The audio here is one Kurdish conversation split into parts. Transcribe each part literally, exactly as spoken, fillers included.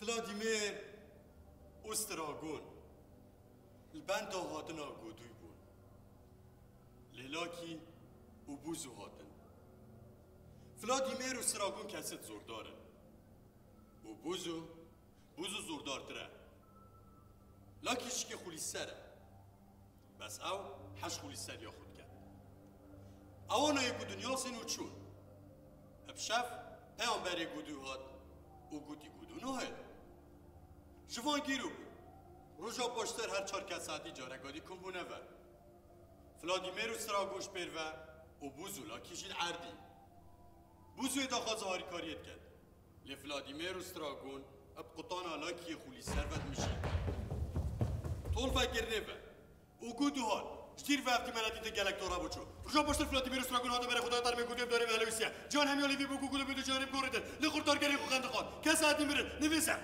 Vladimir û Stragon li benda hatina Godûy bûn. Lê Lakî û Bûzû hatin. Vladimir û Stragon kesêt zordar in. Û Bûzû, Bûzû zordartir e. Lakî jikê xulîser e. Bes ew heş xulî ser ya xwe diket. Ewana yê ku dinyasên û çûn. Bi şev peyamberê Godû hat û gotî Godû nahêl. Ji van gîro bû. Roja paştir her çar kesatî careka dî kum bûne ve. Vladimir û Stragon ji pêr ve û Bûzû Lakî jî li erdî. Bûzûyê daxwaza harîkariyê diket. Lê Vladimir û Stragon bi qutana Lakiyê xulî ser ve dimijîn. Tol vekirinê ve û Godû hat ji tîr ve evdî me nedîtin gelek dora bû çû. Roja paştir Vladimir û Stragon hate berê xwe da termê Godûyê bi darê ve helewîsiye. Cihan hemiya lê vî bû ku Godû bi du cihanê bi gorîtin. Lê xurtarkerê xwe xendiqan. Kes hatî mirin. Nivîse.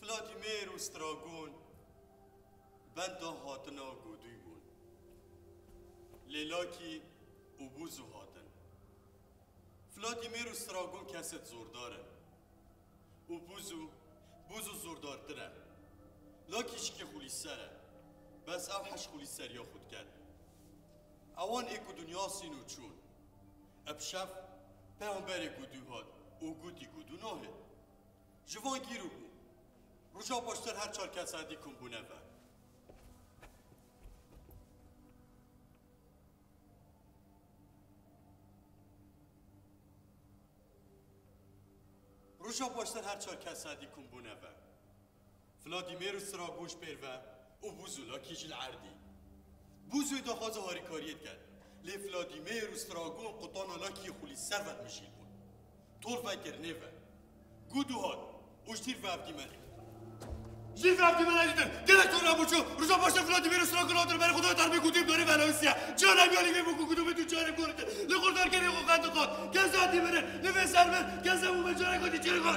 Vladimir û Stragon benda hatina Godûy bûn. Lê Lakî û Bûzû hatin. Vladimir û Stragon kesêt zordar in. Û Bûzû, Bûzû zordartir e. Lakî jikê xulîser e. Bes ew heş xulî ser ya xwe diket. Ewan ê ku dinyasîn û çûn. Bi şev peyamberê Godû hat û gotî Godû nahêl. Ji van gîro bû. Roja paştir her çar kesatî kum bûne ve. Roja paştir her çar kesatî kum bûne ve. Vladimir û Stragon ji pêr ve û Bûzû Lakî jî li erdî. Bûzûyê daxwaza harîkariyê diket. Lê Vladimir û Stragon qutana Lakiyê xulî ser ve dimijîl bûn. Tol vekirinê ve. Godû hat û ji tîr ve evdî me nedîtin. Ji tîr ve evdî me nedîtin. Gelek dora bû çû. Roja paştir Vladimir û Stragon hatin berê xwe da termê Godûyê bi darê ve helewîsiye. Cihan hemiya lê vî bû ku Godû bi du cihanê bi gorîtin. Lê xurtarkerê xwe xendiqan. Kes hatî mirin. Nivîse. Kes nebû me careka dî çêrê xwe.